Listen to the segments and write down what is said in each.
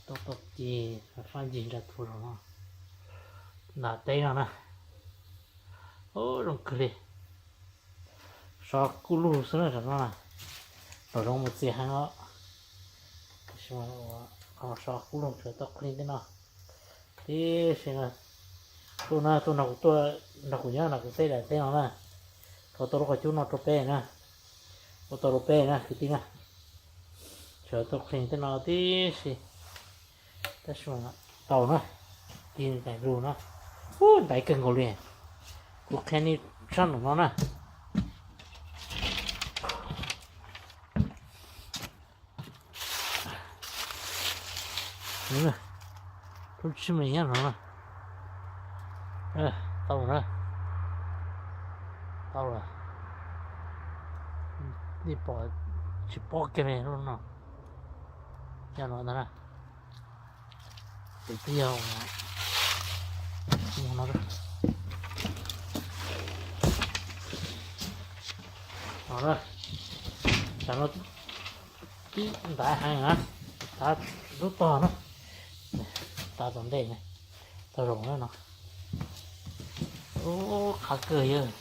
Tau tau ces fab ncig nra tua zaum no, nram teb no na. Ub, zoo kawg li. Sov kub lug xwb na, zaum no na. Tom zoov mus txias heev os. Tab sis mas qhov sov kub lug tsuas tau qhov tej no tib si na. Tuaj na, tuaj nrog kuv, tuaj nrog kuv nyob nram kuv tej daim teb no na. Thov tau lub qhov cub no rau peb na. Ua tau rau peb na kwv tij na. Sawv tau qhia tej no tib si. Tab sis mas tau na, tig daim lug na. Ub, ntaiv kawg nkaus li. Kuv qhia nej tshaj num no na. Lub tsib me nyob no na. Tau na. Tau lawm. Nej pom tsis pob kiag li lub no. Yog no ntag na. Tes twb yog no. No na. Tam no tib ntaiv heev na. Tav lub tog na. Tav tom ntej na. Tog zaum na no. Ub, qhav kawg yawg.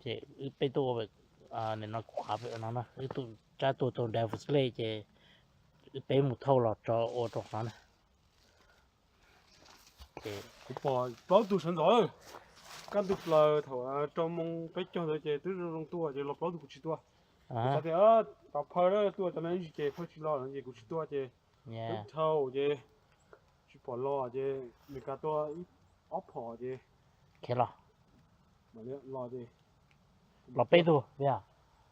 Ces wb peb tuaj ua, nim no kuv qhav pem no na, wb tuaj tsab tuaj tau dav fus lej ces wb peb mus thauj los tso ua rau qhov na. Ces kuv pom plaub tug sawv ntxov, kaj ntug plaws thaum rau moo peb caug ntawd ces twb zoo zoo tuaj ces los plaub tug kuv tsis tua. Kuv xav tias tau phaw tuaj cov no ib ntsis ces phaw tsis los no ces kuv tsis tua ces twb dhau ces tsis pom los ces Meskas tua ib ob phom ces khiav los. Los ces los peb tug,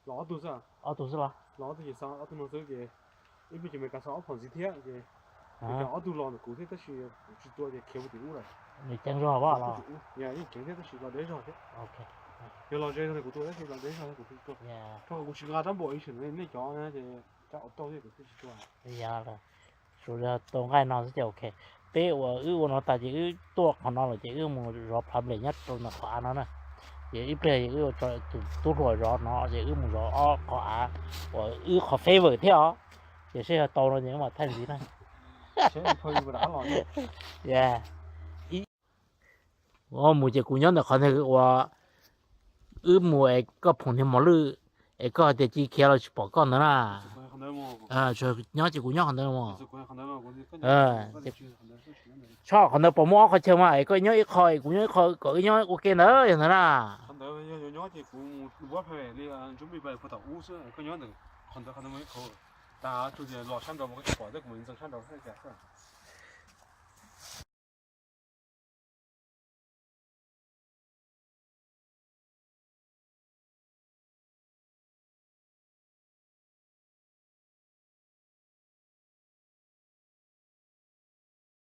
los ob tug xwb, ob tug xwb los, los ob tug ces xav ob tug no xwb ces ib pliag ces Meskas xav ob phom ntxiv thiab ces Meskas ob tug los ntawm kuv thiab tab sis kuv tsis tua ces khiav mus tim ub lawm. Nws ceev zog los, yeej ceev thiab tab sis los deb zog thiab. Yog los ze zog kuv tua tab sis los deb zog kuv thiaj tua. Rau qhov kuv tsis nqa rab npam ib sim no nej cov ces rab auto thiab kuv thiaj tsis tua. Suav yog tua nqaij no xwb ces ok. Peb uas wb ua no tas ces wb tuaj qhov no lawm ces wb mus zov problem nyob rau ntawm qhov av no na. Ces ib pliag ces wb ua tso tus tub hluas zov no ces wb mus zov ob qhov av uas wb qhov favor thiab os. Ces seb yog tau no ces wb mam thaij ntxiv na. Mus ces kuv nyob ntawm qhov ntawd uas wb mus es koj phoom niag mos lwj es koj hais tias cia khiav los tsis pom koj ntawd na. Nyob ces kuv nyob qhov ntawd. Tso qhov ntawd puas muaj ob qhov chaw mas es koj nyob ib qho es kuv nyob ib qho kom wb nyob ua ke ntawd yog ntawd na.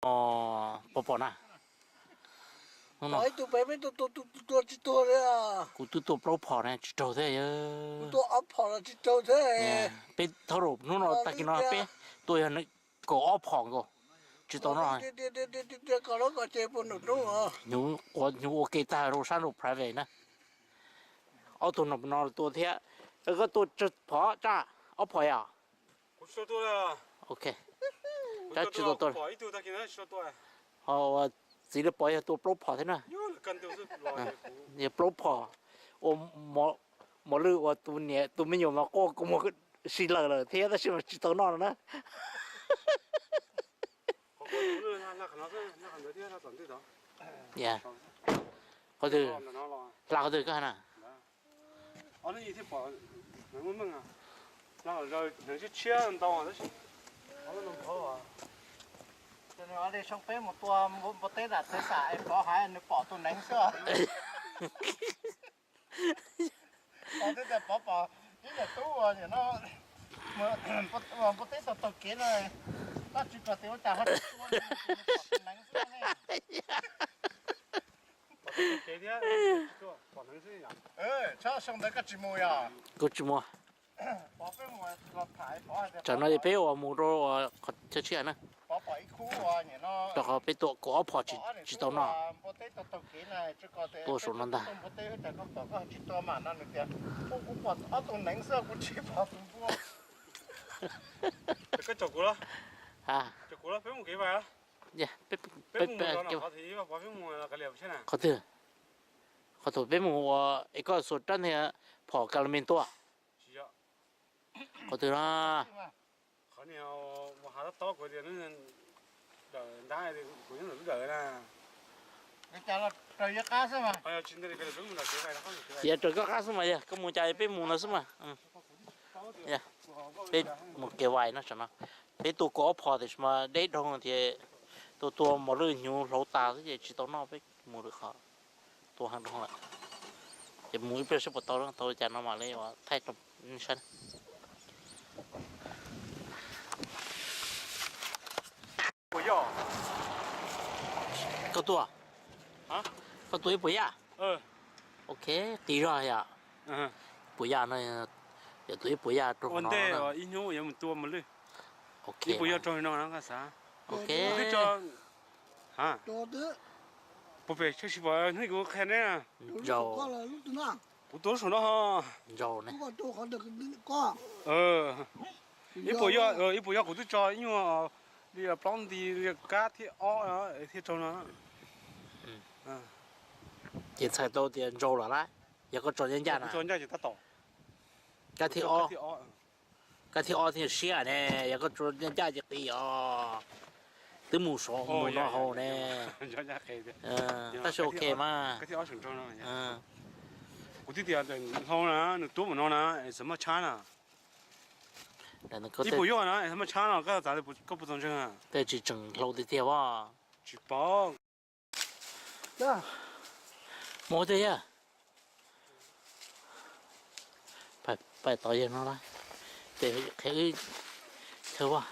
Pom pom na. Kuv twb tua plaub phom na tsis raug thiab. Peb thauj rau hnub no tag kis no peb tua yog kaum ob phom nkaus. Tsis tau no. Hnyuv ua ke tag rau sab nraum private na. Ob tug no tua thiab. Koj tua tsawg phom tsa? Ob phom yom? Ok. Tab tsis tau tau. Ho uas txiv lawv pom yog tua plaub phom thiab na. Yog plaub phom, ua mos lwj ua tus niam tus me nyuam mas quaj kua muag si lawm lawm thiab tab sis mas tsis tau noj no na. Qhov twg? Hla qhov twg koj hais na? Li soo peb mus tua npua teb nram txhais xam es Pov hais nws pom tus neev xwb. Pov twb tias Pov pom ib niam tub uas nim no npua teb tau taug kev no, tab tsis pom tias ua cas ho tsis tua nws, nws pom tus neev xwb ne. Txhob xyoo ntawd koj tsis mus yog? Kuv tsis mus. Tsam no peb ua mus rau qhov chaw tshiab na. Rau qhov peb tua kaum ob phom tsis tau noj. Tua saum no ntag. Qhov twg? Qhov thaum peb mus ua es koj xuas rab ntiag phom ka la me tua. Qhov twg no? Yog raws koj qab xwb mas yog koj mus cas peb mus ntawd xwb mas. Peb mus kev vais no tsam no. Peb tua kaum ob phom tiam sis mas deb dhau thiab, tua tua mos lwj hnyuv hlauv tas xwb ces tsis tau noj, peb mus lwm qhov. Tua heev dhau lawm. Ces mus ib pliag seb puas tau, tau cas no mam li ua thaij rau nej saib. Koj tua, koj tua ib puas yaj. Ok, qis zog yom. Puas yaj no, yog tua ib puas yaj rau no. Ok, ok. Puas pem tsheb tsis pom hnub kuv qhia neb. Ntsaus. Kuv tua lub saum no ho. Ntsaus ne. Ib puas yaj, ib puas yaj kuv twb tso ib nyuag li plaub nti li kab thib ob thiab rau no. Ces txhais tau tias ntsaus lawm lauj. Yog koj tso ncaj ncaj na. Kab thib ob, kab thib ob thiaj siab ne, yog koj tso ncaj ncaj ces qis os. Twb mus saum mus no haus ne. Tab sis ok mas. Kuv twb tias hlau na, nws tuab mus no na, es xav maj tshab na. Ib puas yaj na, es xav maj tshab no, koj xav koj puas txaus ntseeg? Tej tsis tseem hlau tiag tiag as. Tsis paub. Mus tiag yog. Pais tod yog no lawm. Ces qhia wb chaw vaj.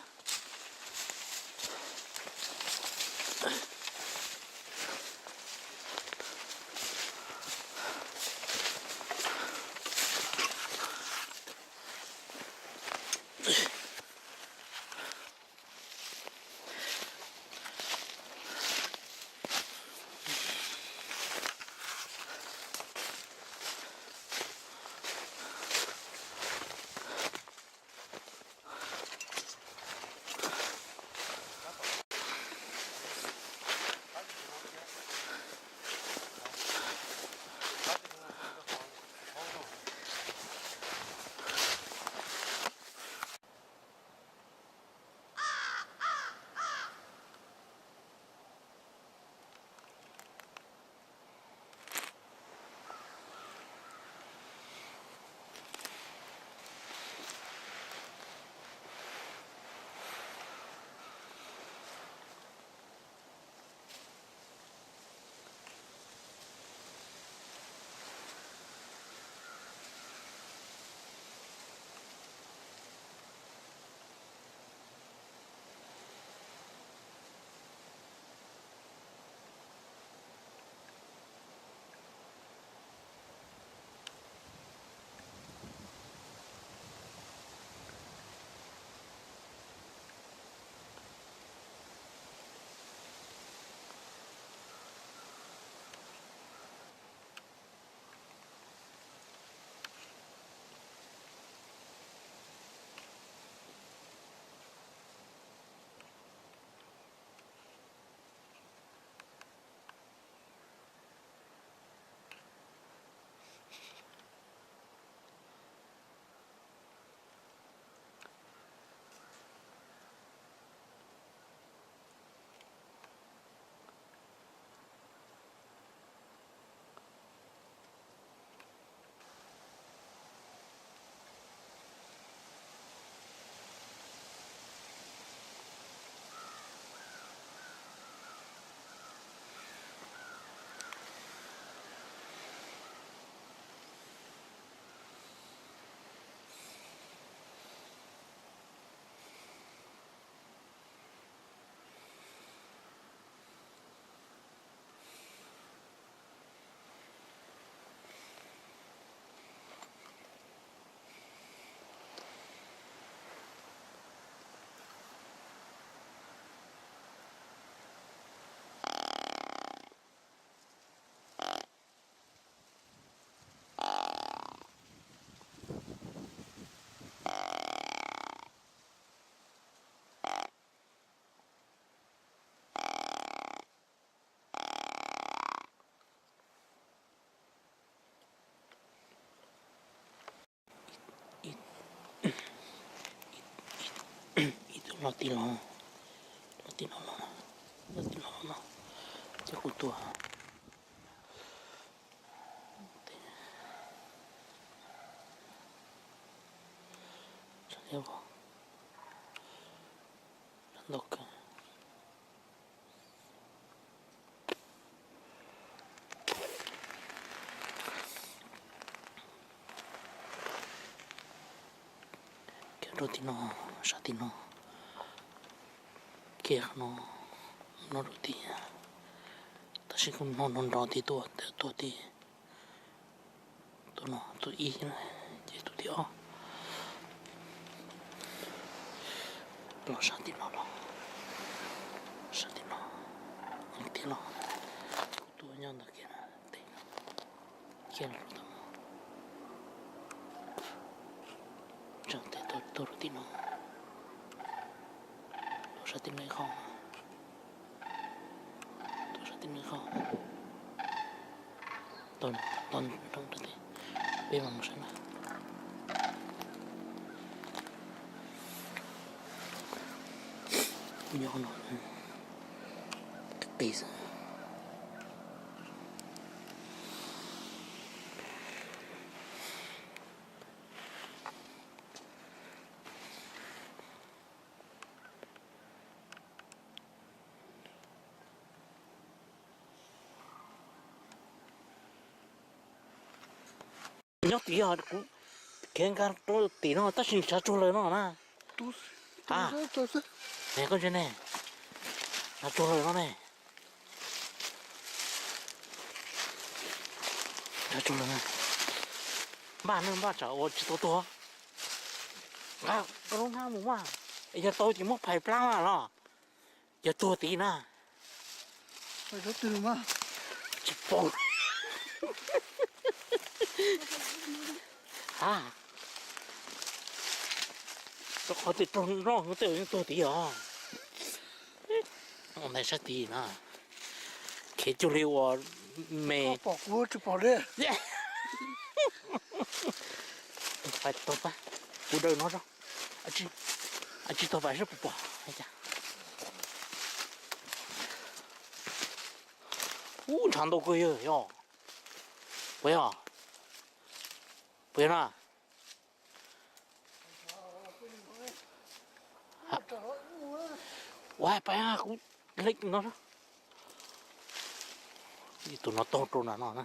Tim no, tim no, tim no no, ces kuv tua. Ntau kawg. Kiag rau tim no, sab tim no, kiag no, no rau tim, tab sis kuv no no nrov tim tuaj, tuaj tim, tus no tus ib, ces tus tim ob. Los sab tim no los, sab tim no, tiag los, kuv tua nyob ntawd kiag, kiag los rau tom no. Tseem tes tuaj rau tim no, tuaj sab tim no ib qho, tuaj sab tim no ib qho, tau tau nroo rau tim, peb mam mus saib na. Kuv nyob no, qis xwb. Nyob tid os, kuv khiav nkag rau tim no tab sis ntshav tsuag lawm no na. A, ne koj ntsia ne, ntshav tsuag lawm no ne. Npaj ne, npaj tsam ua tsis tau tuag. Nqa koj lub hnab mus mas, yog tau ces muab phais plab mas los. Yog tuag tid na. Tsis pom. A, rau qhov tias raug nroj tej yeej tuag tid os. Ntawm sab tid na, khiav cuag li uas me. Pom kuv tsis pom li. Pais tau pab, kuv daws no tso. Tsis tau pais seb puas pom. Ub, ntshav ntau kawg yog, yog. Puas yog? Puas yog na? Ua pais kuv leej no. Tus no taug rau nram no na.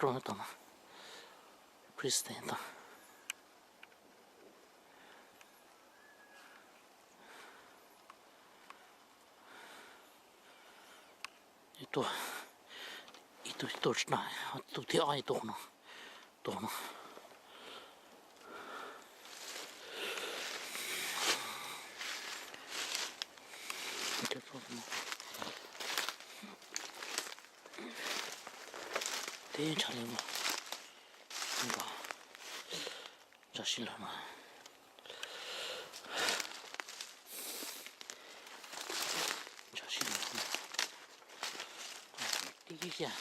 Rau tom no, Kristen tau. Ib tug, ib tug, ib tug tsis na, tus thib ob tus no, tus no. Teb ntshav li no, ntshav si lawm no. Ntshav si lawm no. Tib xya.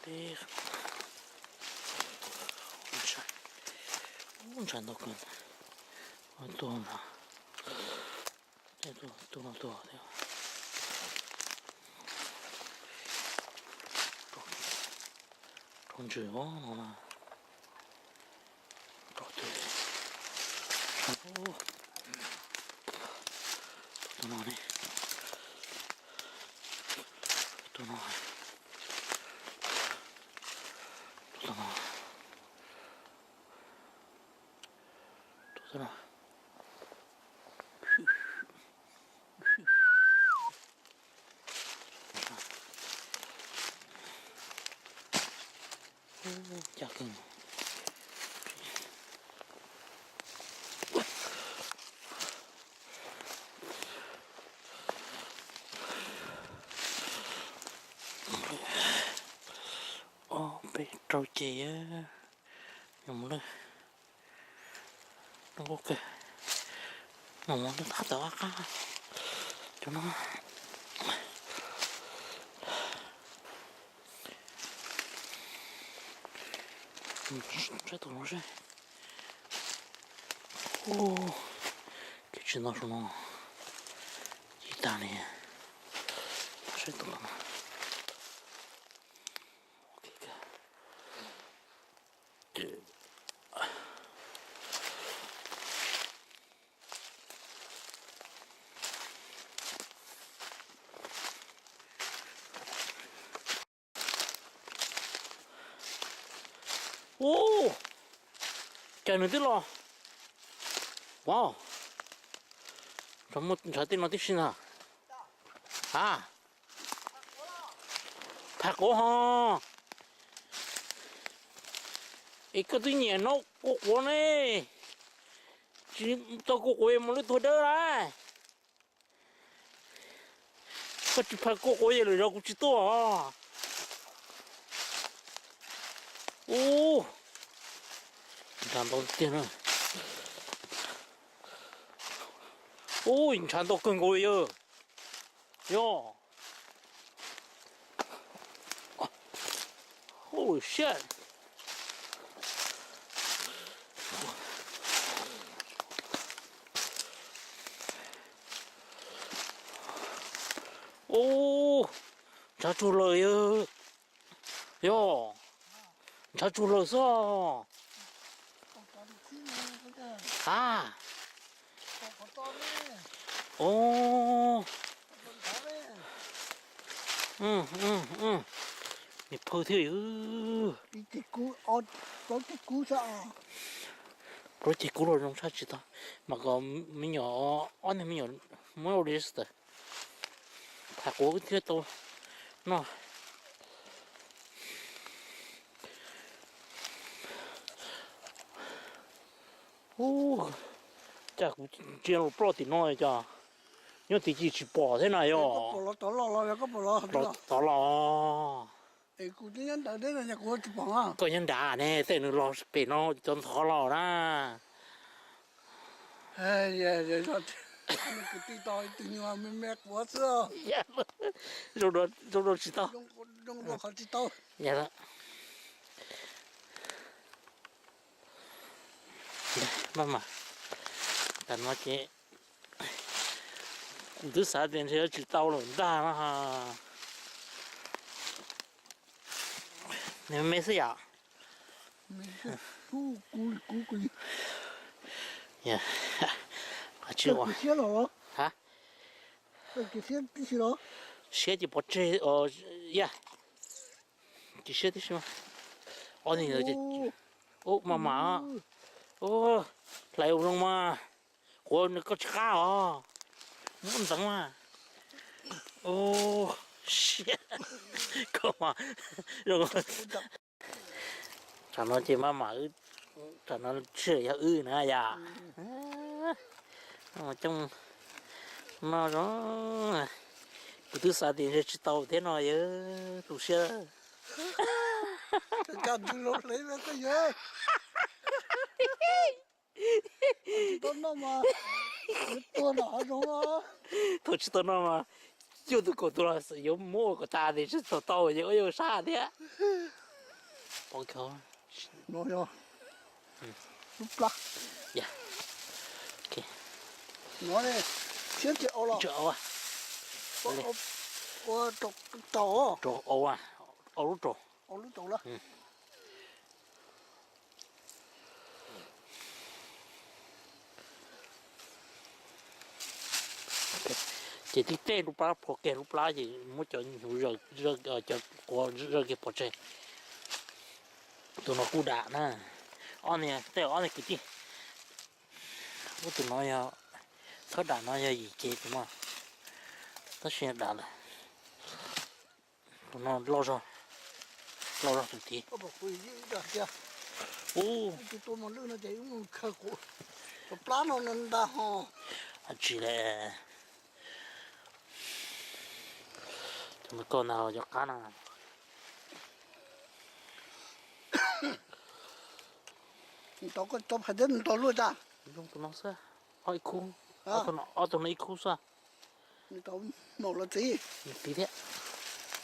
Teb ntshav, ub, ntshav ntau kawg. Tuag no, tuag no tuag thiab. Rau ntsws no na. Rau twg? Tus no ne. Tus no. Tus no. Tus no. Ub, cas kawg. Ob peb rau ces yog mus lawm. Ok. Mus mus thab tawm qab qab. Cov no. Saib tus no seb. Ub, kev tsis ntau saum no. Ci tag li. Saib tus no. Ub, cas nws twb los. Wow, ntshav tej no tib si ntag. A, phaj quav ho. Es koj twb nyiam noj kua quav ne. Tsis tau kua quav mus lub tuag dawb lawm. Koj tsis phaj kua quav yog lwm zaus kuv tsis tuaj. Ub, ntshav ntau tiag na. Ub, ntshav ntau kawg nkaus li yog. Yog. Holy shit. Ub, ntshav tsuag lawm yog. Yog, ntshav tsuag lawm xwb. A, o, nws phawj thiab. Plaub ceg kub los zoo tshaj tsis tau, mas kom me nyuam, ob niag me nyuam muab ua li tawm. Phaj quav thiaj tau noj. Ub, cas kuv ntsia los ploj tim no cas nyob tim ci tsis pom thiab na yog. Tov los. Koj nyob nrad ne, tej nws los pem no cov ntxhov los na. Kwv tij tos ib tug nyuag me me quav xwb. Zoo dua tsis tau. Maj mam, tas no ces kuv twb xav tias ntshe yuav tsis tau lawm ntag no. Nws me xwb yom. Qhov tsis ua, ha, siab ces pov tseg, yog, tsis siab tib si mas. Ob niag ntawd ces, ub, maj mam, ub, hlais ua zoo mas, quav koj tsis qab os, muab ntxeev mas, ub, siab, koj mas, zoo. Tsam no ces maj mam, tsam no tsis yog wb na yom. Coob no zoo, kuv twb xav tias ntshe tsis tau thiab no yog tu siab. Thaum tsis tau noj mas cuaj tus kaum tus los xwm yuav muab ua kom tas tias tsis tau tau ces ua yuav sab thiab. Pov kho. Rau au, au lub rau. Ces tib teg lub plab, phua kiag lub plab ces muab cov hnyuv, cov quav zawj kiag pov tseg. Tus no kuj dam na. Ob niag, tej ob niag kwv tij. Ub, tus no yog, thawj dam no yog yim cev tus no, tab sis dam lawm. Tus no loj zog, loj zog tus tid. Ub, plab no nta ho. Tsis le, tus no koj ntag cov qab no. Tau koj tau phais teb nrog luaj tas. Zoo tus no xwb, ob ib khub, ob tug no ib khub xwb. Nws tau maum los txiv. Txiv thiab.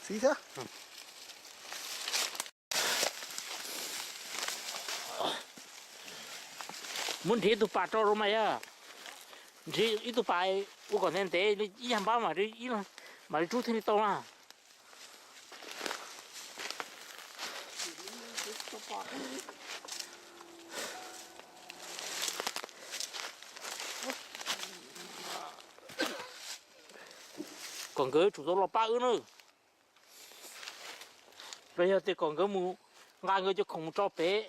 Txiv thiab. Muab nrhiav ib tug pas rau los mas yog. Nrhiav ib tug pas ua kom ntev ntev ib yam npab mam li rub thiaj li tau na. Kom nkawd tsum tau los pab wb na. Los yog tias kom nkawd mus nqa nkawd cov khoom mus tso pem,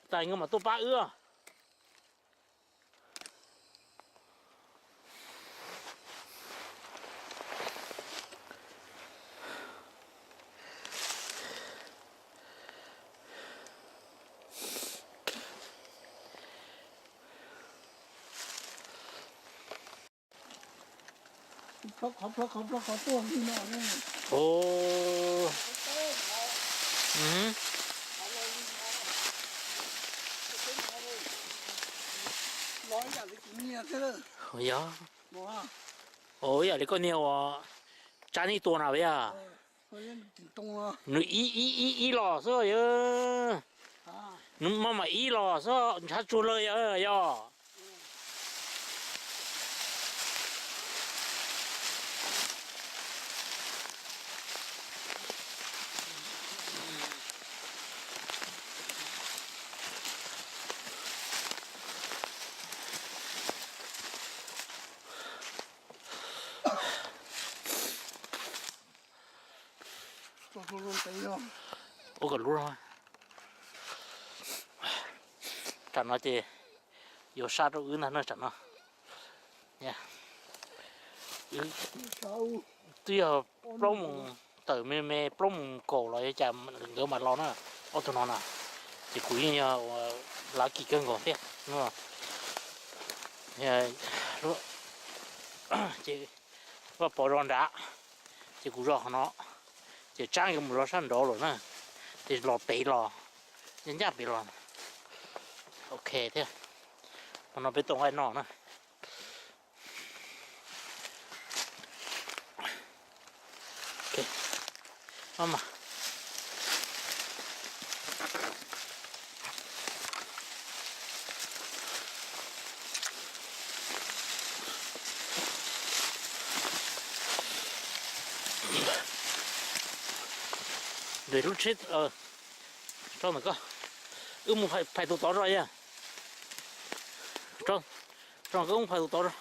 tas nkawd mam tuaj pab wb. Yog, ib yam li koj niag uas tsab neb tua na yog. Nws ib ib ib ib los xwb yog. Nws maj mam ib los xwb ntshav tsuag lawm yog yog. Ua kom lub, tsam no ces yuav sab rau wb ntag na tsam no. Twb yog plaub moos tawm me me plaub moos kaum los yog cas nkawd mam los na, ob tug no na, ces kuv yeej yog ua lav kis kawg nkaus thiab. Ces vaj pov zos nrad, ces kuv zos qhov no, ces tsab nkawd mus zos sab nraud lawm na, ces los pem los, ncaj ncaj pem los, ok thiab. Qhov no peb tau nqaij noj na. Lub tsheb, rau ntawm koj, wb mus phais tus tod zog yog. Rau, rau koj mus phais tus tod zog.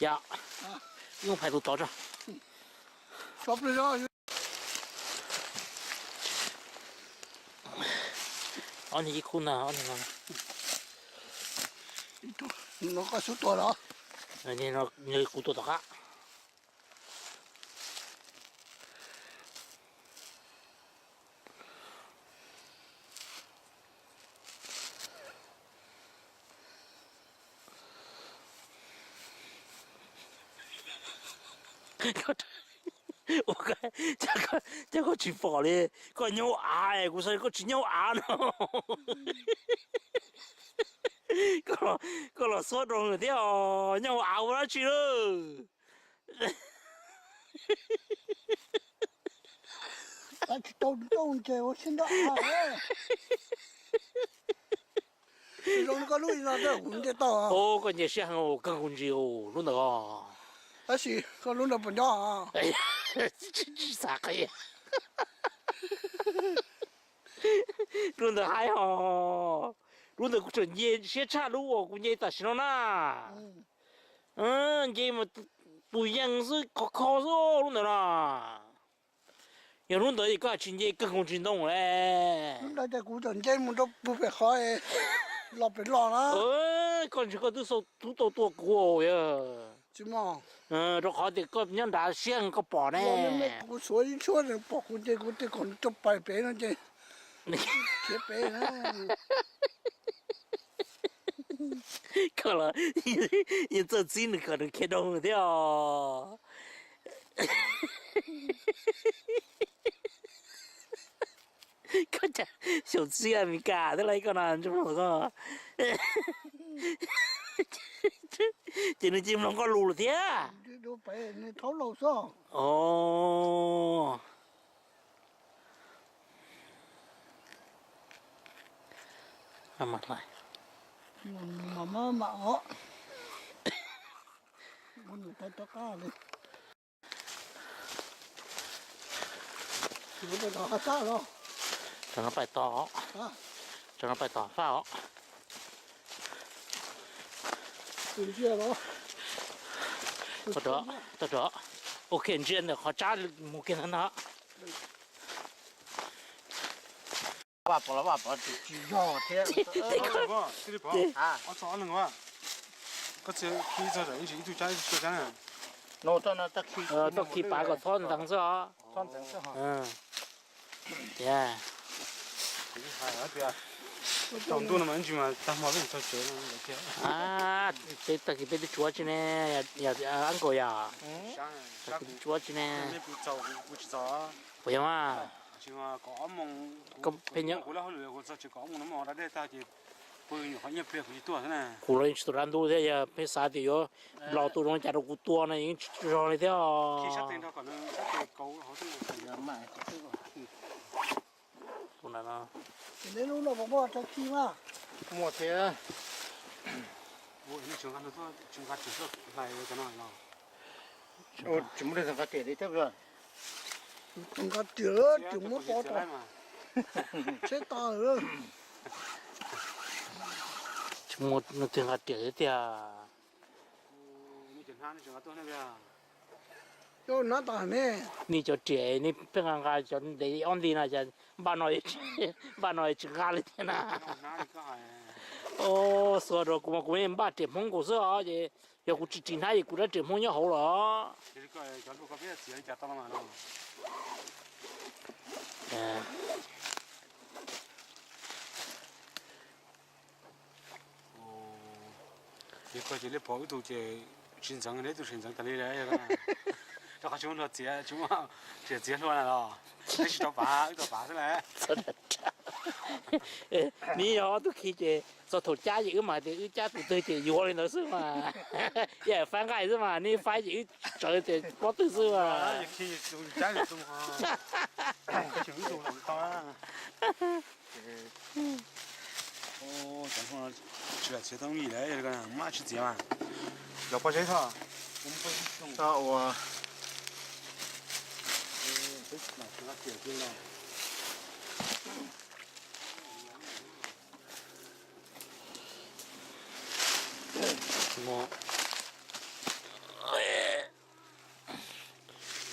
Yog, wb mus phais tus tod zog. Ob niag ib khub ntag, ob niag no. No koj xub tua los? Kuv tua tom qab. Cas koj tsis pom li, koj nyob hauv av, kuv xav koj tsis nyob hauv av no. Koj los xuab rau thiab os, nyob hauv av ua dab tsi lawm? Tsis tau nroo ces ua siab nrog av. Zoo koj lub no kuv nce tau. Koj nce siab heev, kawg kuv ntsis lub ntawd. Tab sis koj lub ntawd puas nyob? Tsis xav qhia. Lub ntawd haib hos. Lub ntawd kuv tseem nce siab tshaj lub uas kuv nce tam sim no na. Nce mas tus yees xwb, khov kho xwb lub ntawd na. Yog lub ntawd koj tsis nce kawg nkaus tsis ntoo le. Lub ntawd ces kuv tseem nce mus rau pug pem qhov los pem los na. Koj ntshe koj twb xav tub tau tua kuv yog. Tsis muaj. Rau qhov tias koj nyob nrad siab koj pom ne. Kuv xuav ib tshuab pom kuv ces kuv tej kom rau pais pem no ces khiav pem na. Koj los yeej txawj txib nws kom nws khiav doo thiab os. Koj cas xyoo txij Amelikas thiab lauj koj no, ntsej muag koj. Ces nws cia li mloog koj lus lawm thiab. Ov. Rau no pais tod, rau no pais tod faj os. Tau rov, tau rov. Ok, ntsia ntawm qhov tsab mus kiag ntawd ntag. Vaj pov los vaj pov tsis yog thiab. Koj txhia khi txog ib tug cab ib tug cab na. Txoj khi pav kom txhob ntxeev xwb os. Tias thaum ntuj no mas ib ntsis mas tag hmo peb txog tsev no lawm thiab. Peb tag kis peb twb tsuav tsi ne, yog ab nkaus yog. Tag kis twb tsuav tsi ne. Puas yog mas? Koj pheej nyob, kuv lub hauj lwm kuv txog tsev kaum ob moos no mas da dej tag ces pw nyuam qhuav ib nyuag pliag kuv tsis tuaj xwb na. Kuv los yeej tsis tau rab ntuj thiab, yog pheej xav tias yuav nplaus tus zoo li cas rau kuv tua no yeej tsis zog li thiab. Muaj thiab. Tsis muaj leej twg nqa riam li thiab. Tus nqa riam tsis muab pov tod, tsheb tas lawm. Tsis muaj leej twg nqa riam li tiag. Cov hnab tas ne. Nej cov riam nej pheej nqa nqa cov ntev ob nti no, npaj no, npaj no tsis nqa li thiab na. Xuas rau kuv mas kuv npaj riam Hmoob nkaus xwb os, ces yog kuv tsis ris hnab ces kuv rab riam Hmoob nyob hauv los. Ces koj ces li pom wb tus ces tsis ntxeev, neb tus tsis ntxeev tas li lawm. Rau qhov tsis muaj hlua txiav, tsis muaj riam txiav hlua na los, neb tsis tau pav, wb tau pav xwb lawm. Neb yog ob tug khi ces txog thaum cab ces wb mam tias wb cab tus twg ces yuav li ntawd xwb mas. Ib yam faib nqaij xwb mas, neb faib ces wb tsawv tias pob twg xwb mas. Tsis lam txiav tau nqi lawm, maj tsis txiav mas. Cov pob zeb tho. Tau ua.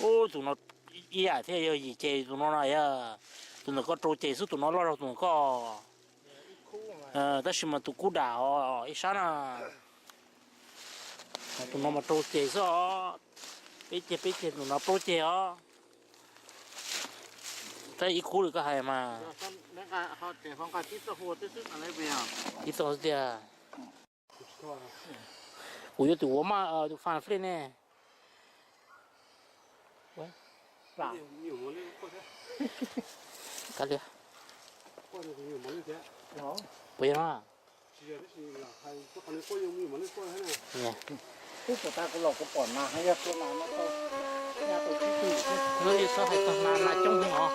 Ub, tus no ib yam thiab, yog yim ceg tus no no, yog tus ntawm koj rau ceg xwb, tus no loj zog tus ntawm koj. Tab sis mas tus kub dam os ib sab na. Tus no mas rau ceg xwb os. Peb ceg, peb ceg, tus no plaub ceg os. Saib ib khub li koj hais mas. Ib txoj xwb tiag. Kuv yuav tus ua maj, tus fas flej ne. Kav liam. Puas yog no? Kuv pom tas kuv los kuv pom nas, yog tua nas no tau, nyab tau tsib tug. Lub li txhob hais txog nas, nas coob heev os.